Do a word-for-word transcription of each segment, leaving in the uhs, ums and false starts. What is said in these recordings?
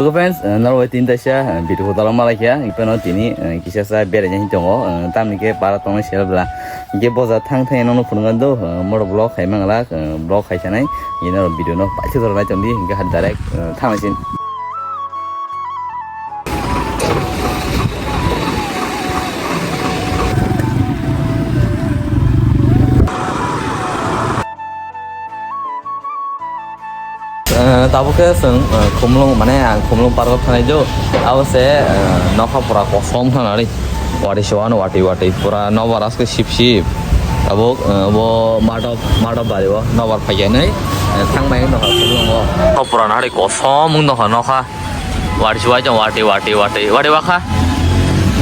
So friends, eh, norok bai tini taisa, eh, video kotor wng malai kha, hwnkhe no tini, eh, kisa sa berai nai tongo, eh, tamni khe para tongnai sel bla. Hwnkhe boja thang thang nono phunukha do, eh, motor vlog khai mangla, eh, vlog khai sanai, ino video no paisa jora nai tongdi, hwnkhe ha direct, eh, thang nai sin. Eh, tabuk khe chwng, eh, Khumlung, mane ang Khumlung park o thanai do. Abo se, eh, nokha pura kosom kha nari. Wati se wano wati wati pura nobar aske sip sip. Tabuk, eh, bo madop, madop bari o nobar phai khe nai, eh, thang bai nokha Khumlung o. Nokha pura nari kosom wng nokha nokha. Wati se wai tong wati wati wati wati wakha.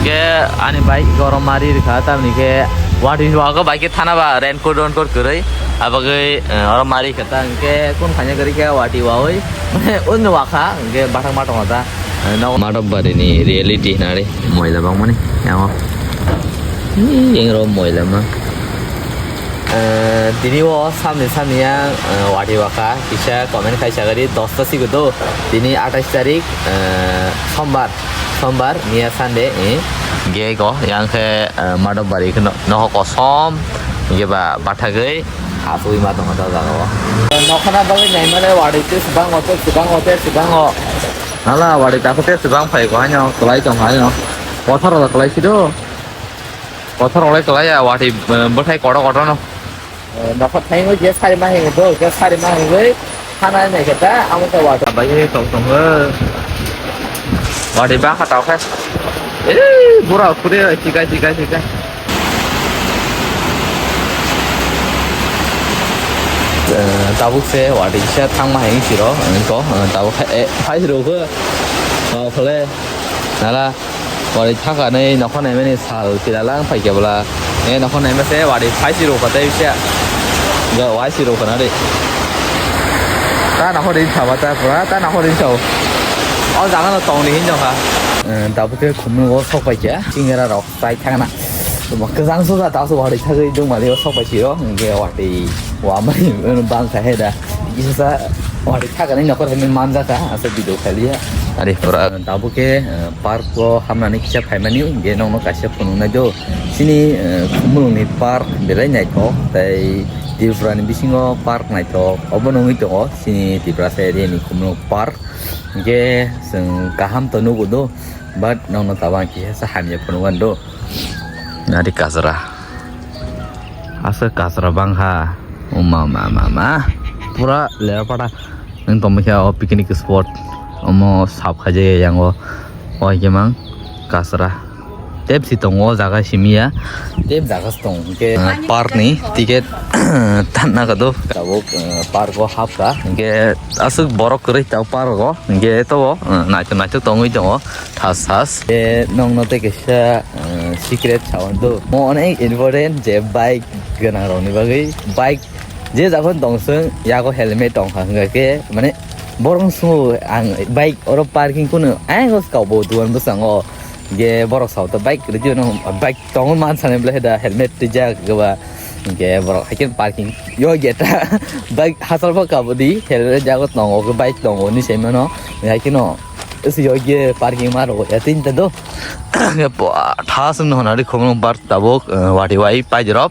Ke ani bike oro mari rikha tamni khe wati se waka bike thana ba raincoat raincoat kwrwi. Abagwi, eh, oro mari khe ta hwnkhe kun khaina kwrwi khe wati wawi. Mane unni wakha hwnkhe bathang ma tongo ta. Eh, nogo. Madop bari ni reality hinari moila bangmani yango. Ih, yang ro moila ma. Eh, tini o samni samni yang, eh, wati wakha kisa comment khai sagari dosta sigo do. Tini atais tarik, eh, sombar, sombar miya Sunday, eh. Ge go yang khe, eh, madop bari khe no, noho kosom ge ba bathagwi. Asugwi ma tongo ta jaga o. Nokhana bagwi naimani wari te sibang o, te sibang o, te sibang o. Nala wari ta te sibang phai ko haino, kwlai tong haino. Kothar rok kwlai sido. Kothar rok lai kwlai ya, wati, eh, bwthai kotor kotor no. Eh, nokha thaino je sari ma hingo do, je sari ma hingo. Khana nai khe ta, amo khe wati. Bai tong tong. Wati ba kha tau khe. Eh, bura kure, chikai, chikai, chikai. Eh, tabuk se wati kisa thangma hai siro, eh, ko, eh, tabuk hai, eh, hai siro ko, oh, phale, nala, wati thaka nei, nokho naimani sal, pila lang phai kebla, eh, nokho naima se, wati phai siro ko tei bisa, ga wai siro ko na de. Ta nokho rin thaba ta, pura ta nokho rin thau. O jaga no tong ni hin jokha. Eh, tabuk ke khumnu o sok pai kya, chingera rok. Chai thangna. Kwchang susa ta su wari thagwi dungmali o sok bai siro. Hwnkhe watwi wamani bangkha he da. Kisa sa wari thagani nokor hwnwi manjakha. Asa video khaliya. Ari pura tabuk khe, eh, park o hamnani kisa phaimani. Hwnkhe nokno kaisa phunuknai do. Chini, eh, Khumulungni park belai naithok. Tai Tripura ni bisingo park naithok. Obo nungwi tongo. Chini Tiprasa area ni Khumulung park. Hwnkhe chwng kaham to nugo do. But nokno tabang kisa sa hamya phunukgani do. Nari kasra. Asa kasra bangkha. O ma, ma, ma, ma. Pura lera pada. Nang tongmikha o picnic spot. Omo sap khaje yango. O hwnkhe mang kasra. Tep si tongo o jaga simiya. Tep jaga si tongo. Hwnkhe, ah, park ni ticket tanna kado. Tabuk, ah, park o hapkha. Hwnkhe aswk borok kwrwi tabuk park o. Hwnkhe to o, ah, naithok naithok tongwi tongo. Thas thas. E, nokno tei kaisa, eh, secret sawan do. Mo onek important je bike gwnang rokni bagwi bike je japhano tong sung yago helmet tongkha hwnkha khe mane borok sungo ang bike oro parking kuno ayang kau bo duan bwskango ge borok sao to bike rwdi no bike tongo man sanai belai da helmet twijak gwa hwnkhe borok haikhe parking yo geta bike hachal bo kabudi helmet jago tongo bike tongo ni saimano haikhe no. Isi yogye parking ma rogo ya tin ta do. Thas no honari khomong bar tabuk, eh, wati wai pai jorop.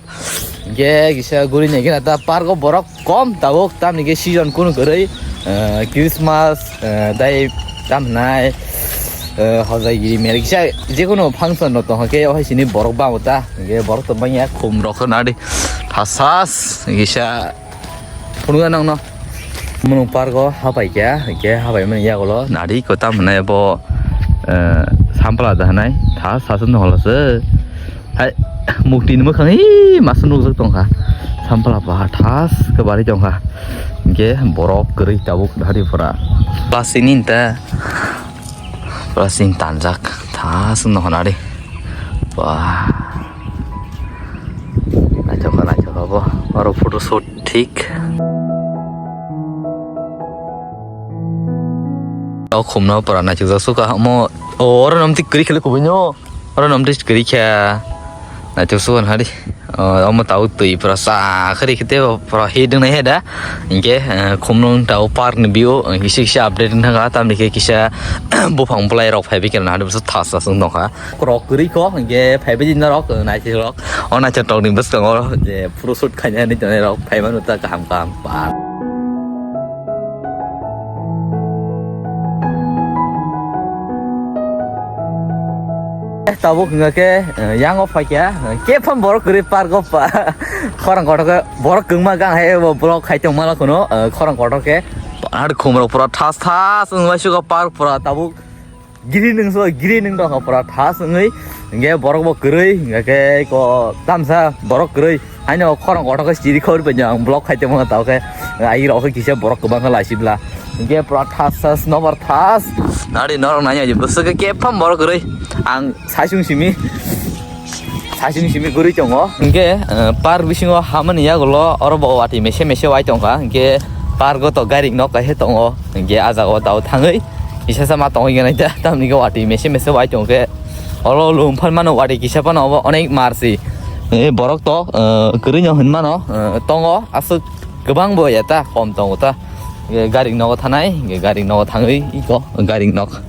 Ge gisa guri ne gina ta park o borok kom tabuk tamni ge season kunu gurui, eh, Christmas, eh, dai tam nai, eh, hojai giri mer gisa je kunu function no tong ke ohai sini borok bang ta ge borok to bang ya khum rok nadi thas thas gisa. Phunukha nokno. Mwnung park o hapai kha, hwnkhe hapai mani yagulo nari kwtam hwnai bo, eh, sampla da hwnai tha sasu nokla se. Hai mukti ni mwkhang hi masa nukjak tongkha. Sampla ba thas khe bari tongkha. Hwnkhe borok kwrwi tabuk hari pura. Plastic ni ta. Plastic tanjak tha sung no honari. Wah. Naithok kha, naithok kha bo. Oro photo shoot thik. O khumna pura naithok jak sukha omo. O oro nom tik kwrwi khele kubui no. Oro nom tik kwrwi kha. Naithok sukha hari. Ah, omo tau twi pura sa khari khete pura hit wngnai he da. Hinkhe, eh, khumlung tau park ni view, eh, kisa kisa update wngkha, tamni khe kisa buphang bwlai rok phaibai khe nadi bwswk thas thas wng tongkha. Rok kwrwi kho, hinkhe phaibai di norok, eh, naisik rok. O naisik rok ni bwskango je photoshoot khaina hinwi tongnai rok phaimano ta kaham kaham. Ba. Eh, tabuk hwnga khe, eh, yango phaikha, eh, kepham borok kwrwi park o pa-, khorang kothok khe borok kwbangma gang hai bo vlog khai tongma kheno, eh, khorang kothok khe. Ar khumrok pura thas thas wngwi suka park pura tabuk. Giri nung so, giri nung dong pura thas wngwi, hingke borok bo kwrwi, hingke ko tamsa borok kwrwi. Haino khorang kothok khe chiri khor bai ang vlog khai tongma tao khe, ai rok khe kisa borok kwbang khe laisibla. Hingke pura thas thas nobar thas. Nari norok nai aji bwswk khe kepham borok kwrwi. Ang saichung simi. Saichung simi guri tongo. Hingke, eh, park bisingo hamani yagulo oro bo watwi mese mese wai tongkha. Hingke park o to gari nok kaisa tongo. Hingke ah jaga o tao thangwi kisa sama tongwi gwnai ta. Tamni khe watwi mese mese wai tongkhe oro lum phan mano watwi kisa phano obo onek marsi. Eh, borok to, eh, kwrwi no hwn mano, eh, tongo aswk kwbang bo ya ta, kom tongo ta. Hingke gari nogo thanai, hingke gari nogo thangwi iko gari nok.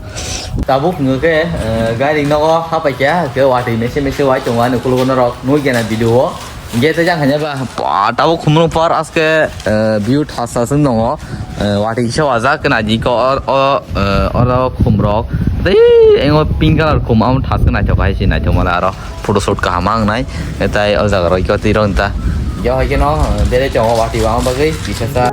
Tabuk hingke, eh, gari nogo hapai khe, hingke watwi mese mese wai tongo ani kulugo norok nugwi gana video o. Hingke tei jang hanya ba, ba, tabuk khumrung par aske, eh, view thas thas wng tongo. Eh, watwi kisa wajak kena di ko o, o, eh, oro khumrok. Tei engo pink colour khum amo thas khe naithok hai se naithok mala aro. Photoshoot kaham wngnai, tei o jaga rok twi rok ta. Yo hai khe no, bere tongo watwi wngma bagwi, kisa sa.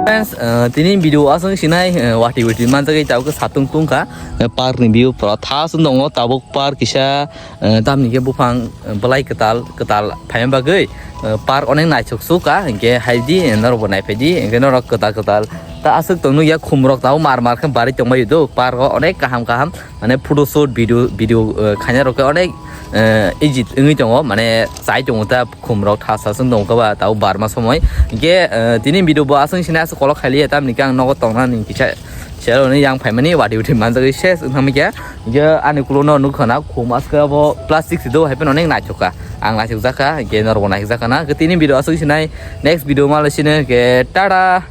Friends, eh, tini video aswk sinai, eh, watwi watwi manjagwi tabuk satung tungkha. Eh, park ni view pura thas wng tongo, tabuk park kisa, eh, tamni khe buphang, eh, bwlai kwtal kwtal phaima bagwi, eh, park onek naithok sukha, hinkhe haidi, eh, norok bo naiphaidi, hinkhe norok kwtal kwtal ta aswk tong nukya khumrok tabuk mar mar khe barwi tongbaio do, park o onek kaham kaham. Mane photoshoot video, video, eh, khaina rok khe onek, eh, ejit wngwi tongo, mane chai tongo ta khum rok thas thas wng tongo ba tabuk barma somoi. Hinkhe, eh, tini video bo aswk sini aswk kolok khailiya tamni khe ang nogo tongnani kisa sero ni yang phaimani watwi watwi manjagwi ses wng thangmikha. Hinkhe ani kulo no nukha na khum aske abo plastic si do hai phano onek naithok kha. Ang naithok jakha, hinkhe norok bo naithok jakha na. Hinkhe tini video aswk sinai, next video ma lai sini, hinkhe tada.